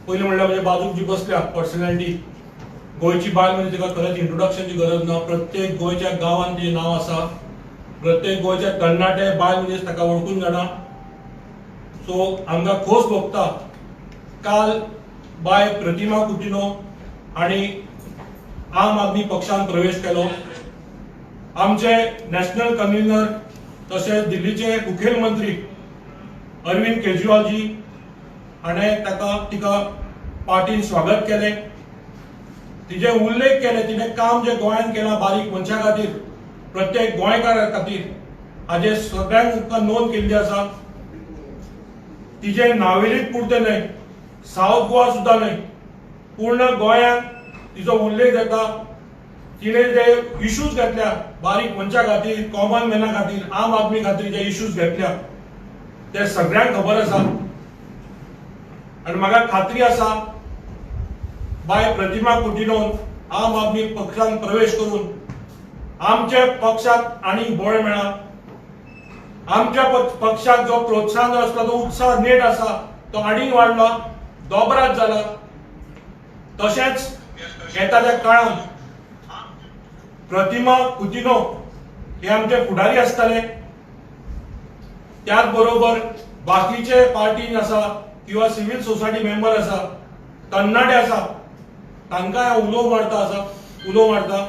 पयलीं म्हणल्यार म्हज्या बाजूक जी बसल्या पर्सनॅलिटी, गोंयची बायल म्हणजे तिका खरेंच इंट्रोडक्शनची गरज ना. प्रत्येक गोंयच्या गांवांत तिचें नांव आसा, प्रत्येक गोंयच्या तरणाटे बायल मनीस ताका वळखून जाणा. सो आमकां खोस भोगता काल बाय प्रतिमा कुतिन्हो हांणी आम आदमी पक्षान प्रवेश केलो. आमचे नॅशनल कन्व्हिनर तशेंच दिल्लीचे मुखेलमंत्री अरविंद केजरीवालजी हाणें ताका तिका पार्टीन स्वागत केलें, तिजे उल्लेख केले, तिणें काम जें गोंयांत केलां बारीक मनशां खातीर, प्रत्येक गोंयकारा खातीर, हाजें सगळ्यांक नोंद केल्ली आसा. तिजें नावेलीत पुरतें न्हय, सावथ गोवा सुद्दां न्हय, पूर्ण गोंयांत तिचो उल्लेख जाता. तिणें जे इश्यूज घेतल्या बारीक मनशां खातीर, कॉमन मॅना खातीर, आम आदमी खातीर जे इश्यूज घेतल्या ते सगळ्यांक खबर आसा. आनी म्हाका खात्री आसा बाय प्रतिमा कुतिन्होन आम आदमी पक्षांत प्रवेश करून आमच्या पक्षाक आनी बळ मेळ्ळा. आमच्या पक्षाक जो प्रोत्साहन आसला, तो उत्साह नेट आसा, तो आनीक वाडला, दोबरात जाला. तशेंच येता त्या काळांत प्रतिमा कुतिन्हो हे आमचे फुडारी आसतले. त्याच बरोबर बाकीचे पार्टी आसा किंवा सिव्हिल सोसायटी मेंबर आसा, तरणाटे आसा, तांकां हांव उलो मारता आसा, उलो मारता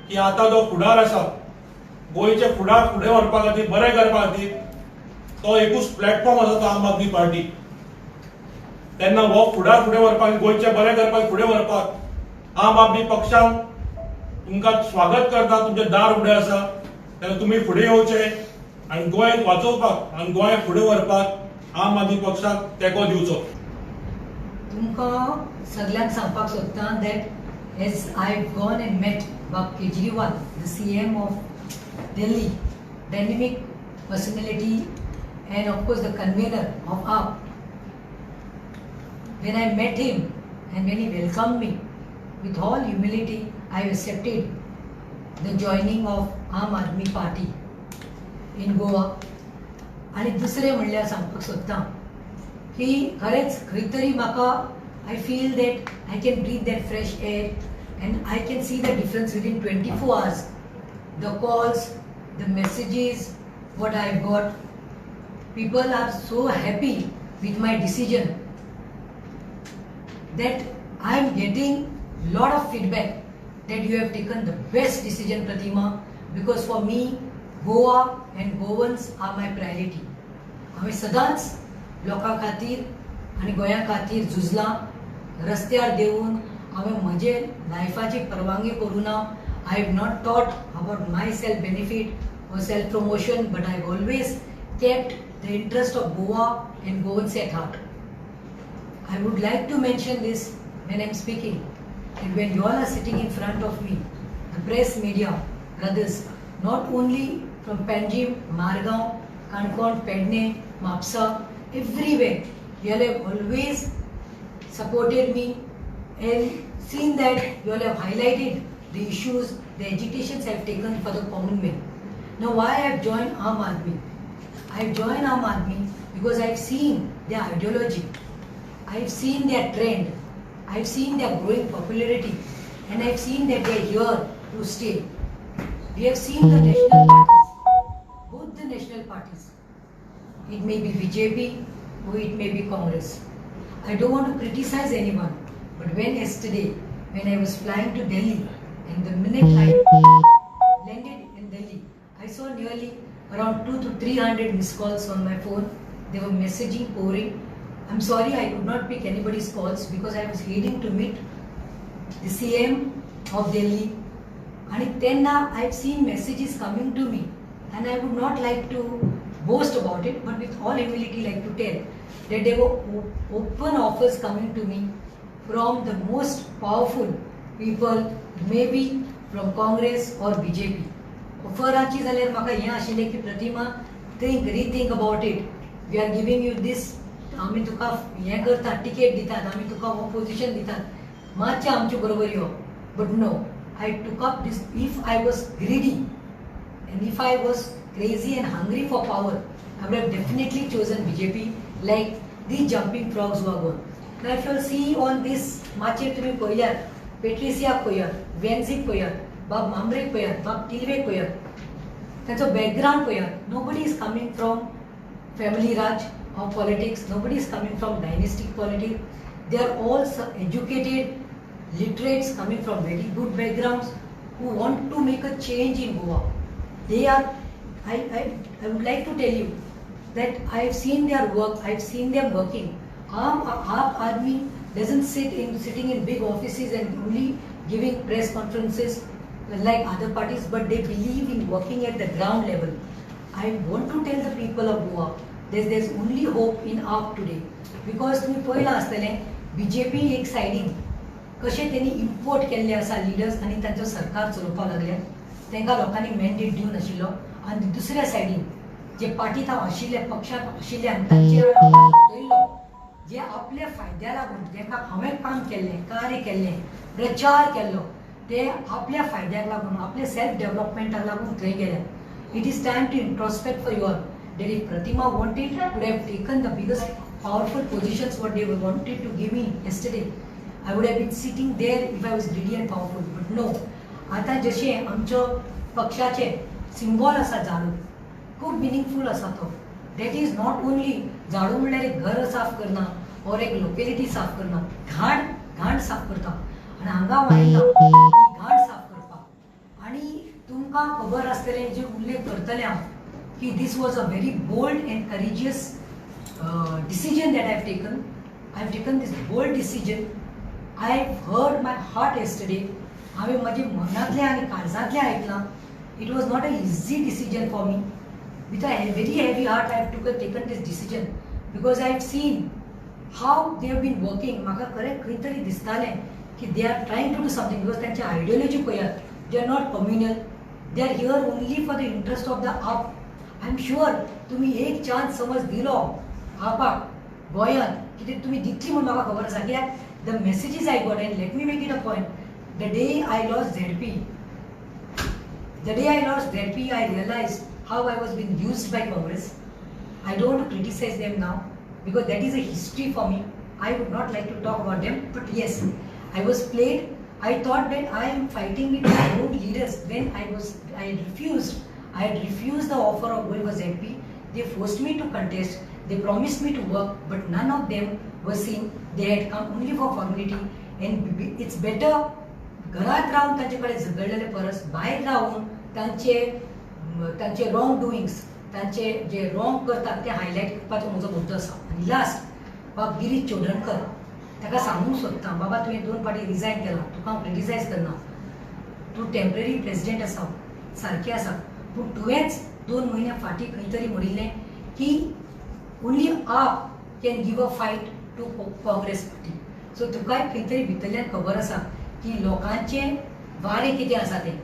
की आतां जो फुडार आसा गोंयचे फुडार फुडें व्हरपा खातीर, बरें करपा खातीर, तो एकूच प्लॅटफॉर्म आसा, तो आम आदमी पार्टी. तेन्ना हो फुडार फुडें व्हरपाक, गोंयचें बरें करपाक, फुडें व्हरपाक आम आदमी पक्षान तुमकां स्वागत करता. तुमचें दार उगडें आसा. तेन्ना तुमी फुडें येवचे आनी गोंय वाचोवपाक आनी गोंय फुडें व्हरपाक आम आदमी पक्षाक तेंको दिवचो. तुमकां सगल्यांक सांगपाक सोदता that as I gone and met Bab Kejriwal, the CM of Delhi, dynamic personality and of course the convener of AAP. When I met him and when he welcomed me, with all humility, I accepted the joining of Aam Aadmi Party in Goa. आणि दुसरें म्हणल्यार सांगपाक सोदता की खरेंच खंय तरी म्हाका I feel that I can breathe that fresh air and I can see the difference within 24 hours, the calls, the messages what I got. People are so happy with my decision that I am getting lot of feedback that you have taken the best decision, Pratima, because for me, Goa and Goans are my priority. हांवें सदांच लोकां खातीर आनी गोंया खातीर झुजलां. रस्त्यार देंवून हांवें म्हजे लायफाची परवानगी करूं ना. I have not thought about my self benefit or self promotion, but I always kept the interest of Goa and Goans at heart. I would like to mention this when I'm speaking, and when you all are sitting in front of me, the press media brothers, not only from Panjim, Margao, Canacona, Pedne, Mapsa, everywhere, you all have always supported me and seen that you all have highlighted the issues, the agitations I have taken for the common man. Now, why I have joined Aam Aadmi? I have joined Aam Aadmi because I have seen their ideology, I have seen their trend, I have seen their growing popularity, and I have seen that they are here to stay. We have seen the national parties, both the national parties. It may be BJP or it may be Congress. I don't want to criticize anyone, but when yesterday, when I was flying to Delhi, and the minute I landed in Delhi, I saw nearly around 2 to 300 missed calls on my phone. They were messaging pouring. I'm sorry I could not pick anybody's calls because I was heading to meet the CM of Delhi. And then I've seen messages coming to me, and I would not like to boast about it, but with all humility like to tell that there were open offers coming to me from the most powerful people, maybe from Congress or BJP. ऑफराची जाल्यार म्हाका हें आशिल्लें की प्रतिमा, think, rethink about it, we are giving you this, आमी तुका हें करतात, टिकेट दितात, आमी तुका हो पोजिशन दितात, मातशें आमचे बरोबर यो. But no, I took up this. If I was greedy and if I was crazy and hungry for power, I would have definitely chosen BJP like these jumping frogs who are gone. Now if you see on this माचयेर तुमी पळयल्यार पेट्रिसियाक पळयात, वेन्झीक पळयात, बाब मामरेक पळयात, बाब तिलवेक पळयात, तांचो बॅकग्रावंड पळयात. Nobody is coming from family Raj of politics, nobody is coming from dynastic politics. They are all educated literates coming from very good backgrounds who want to make a change in Goa. They are, I would like to tell you that I have seen their work, I have seen them working. Aam Aadmi doesn't sitting in big offices and only giving press conferences like other parties, but they believe in working at the ground level. I want to tell the people of Goa, there's only hope in AAP today, because तुम्ही पळयलां आसतलें BJP एक सायडीन कशें तेणी import केल्ले आसा leaders आनी तांचो सरकार चलोवपाक लागल्या, तांकां लोकांनी मॅन्डेट दिवं नाशिल्लो. आनी दुसऱ्या सायडीन जे पार्टीत हांव आशिल्ले, पक्षांत आशिल्ले आनी तांचेर उलयल्लो, जे आपल्या फायद्या लागून जेका हांवें काम केल्लें, कार्य केल्लें, प्रचार केल्लो, ते आपल्या फायद्याक लागून, आपल्या सेल्फ डेव्हलपमेंटाक लागून थंय गेले. It is time to introspect for you all that if Pratima wanted, would have taken the biggest powerful positions what they wanted to give me yesterday. I would have been sitting there if I was greedy and powerful, but no. आतां जशें आमचो पक्षाचें symbol आसा झाडू, खूब meaningful आसा तो. That is not only झाडू म्हणल्यार एक घर साफ करना और एक लोकेलिटी साफ करना, घाण घाण साफ करता. आनी हांगा हांव आयला ही घाण साफ करपाक. आनी तुमकां खबर आसतलें जे उल्लेख करतलें हांव की this was a very bold and courageous decision that I have taken. I have taken this bold decision. I heard my heart yesterday. हांवें म्हजे मनांतलें आनी काळजांतलें आयकलां. It was not a easy decision for me. With a very heavy heart I have taken this decision, because I have seen how they have been working. म्हाका खरें खंय तरी दिसतालें की they are trying to do something, because तांची ideology पळयात, they are not communal, they are here only for the interest of the AAP. I am sure तुमी एक चान्स समज दिलो आपाक गोंयांत, कितें तुमी दितली म्हूण म्हाका खबर आसा. कित्याक the messages I got, and let me make it a point, the day I lost ZP, the day I lost ZP, I realized how I was being used by Congress. I don't want to criticize them now, because that is a history for me. I would not like to talk about them, but yes, I was played. I thought that I am fighting with my own leaders when I had refused the offer of going for ZP. They forced me to contest. They promised me to work, but none of them were seen. They had come only for formality, and it's better घरात रावन तांचे कडेन झगडलेले परस भायर रावन तांचे wrong डुईंग्स, तांचे जे wrong करतात ते हायलायट करपाचो म्हजो मुद्दो आसा. आनी लास्ट, बाब गिरीश चोडणकर, ताका सांगूंक सोदता, बाबा तुवें 2 फावटी रिजायन केलां, तुका हांव क्रिटिसायज करना, तूं टेंपररी प्रेजिडेंट आसा, सारकें आसा, पूण तुवेंच 2 म्हयन्या फाटीं खंय तरी म्हणिल्लें की only AAP can give a fight to Congress party. So तुकाय खंय तरी भितरल्यान खबर आसा की लोकांचें वारें कितें आसा तें.